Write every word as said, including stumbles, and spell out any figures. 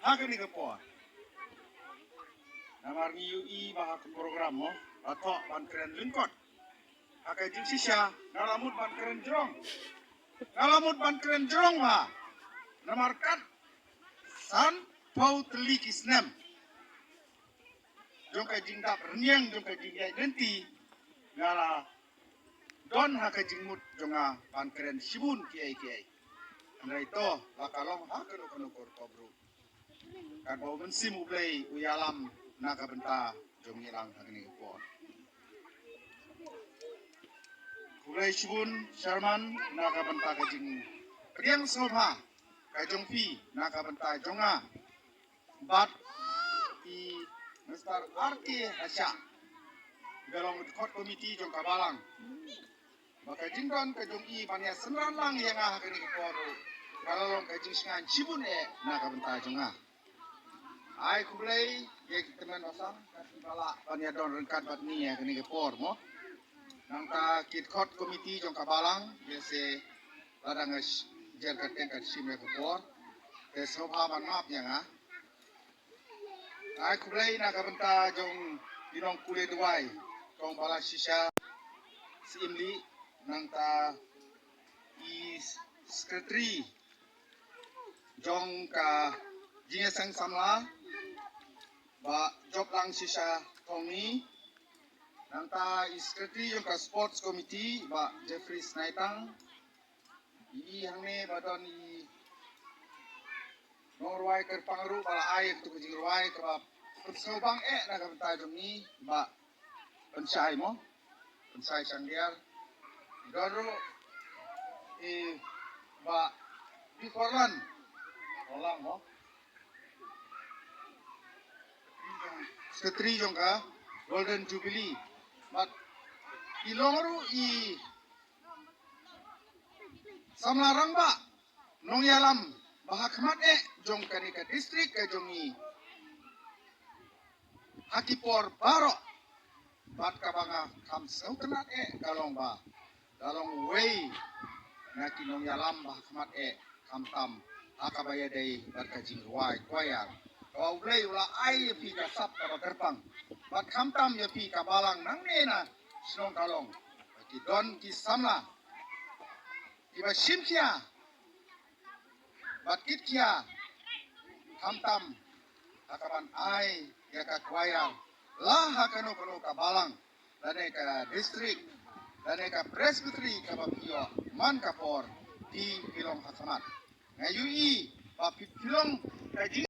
Ha kane ka por. Namar ngi ïohi ba ha ka program mo, la thoh ban kren lyngkot. Ha ka jingshisha, nga la mut ban kren jrong. Nga la mut ban kren jrong ba. Namar kat san phew tylli ki snem jong ka jingdap rynïeng jong ka jingïaid lynti, nga la don ha ka jingmut jong nga ban kren shibun kiei kiei. Hynrei to, la ka long ha kano kano ka rukom ruh. Katba U Mynsiem U Blei u ïalam na ka bynta jong ngi lang ha kane ka por. Khublei shibun Chairman na ka bynta ka jingpdiang sngewbha ka jong phi na ka bynta jong nga bad i Mister R K Hashah, ka long dkhot komiti jong ka balang. Ba ka jingdon ka jong i ban ïa synran lang ïa nga ha kane ka por ruh ka la long ka jingsngew shibun eh na ka bynta jong nga. Ai khublei ïa ki tymmen basan, ka ki ba lah ban ïa don ryngkat bad ngi ha kane ka por mo. Nangta ki dkhot komiti jong ka balang, ïa se lada nga sh-, jer ka teng ka shim ïa ka por. Te sngewbha ban map ïa nga. Ai khublei na ka bynta jong i nong Kule Duwai, kong Bala Shisha Syiem Lih, nangta i secretary jong ka jingïaseng samla, Bah Joplang Shisha Thongni, nangta i secretary jong ka sports committee, Bah Jeffrey Snaitang, i hangne ba don i nongrwai kyrpang ruh ba la ai ïa katu ka jingrwai kaba pynsngewbang eh na ka bynta jong ngi, Bah Pynshai mo, Pynshai Shangdiar. Don ruh i Bah Biforlan Rolang mo, secretary jong ka Golden Jubilee. Bad i long ruh i samla rangbah nongïalam ba ha khmat eh jong kane ka district ka jong ngi ha ki por baroh. Bad kaba nga kham sngewtynnat eh ka long ba ka long uwei na ki nongïalam ba ha khmat eh, khamtam ha kaba ïadei bad ka jingrwai choir. Kaba U Blei u la ai ïa phi ka sap kaba kyrpang. Bad khamtam ïa phi ka balang nangne na shnong Kalong, ba ki don ki samla kiba shim khia bad kit khia, khamtam ha kaban ai ïa ka choir la ha kano kano ka balang, lane ka district, lane ka presbytery kaba phi ïoh man ka por, phi phi long ha khmat. Nga ïohi ba phi phi long ka jing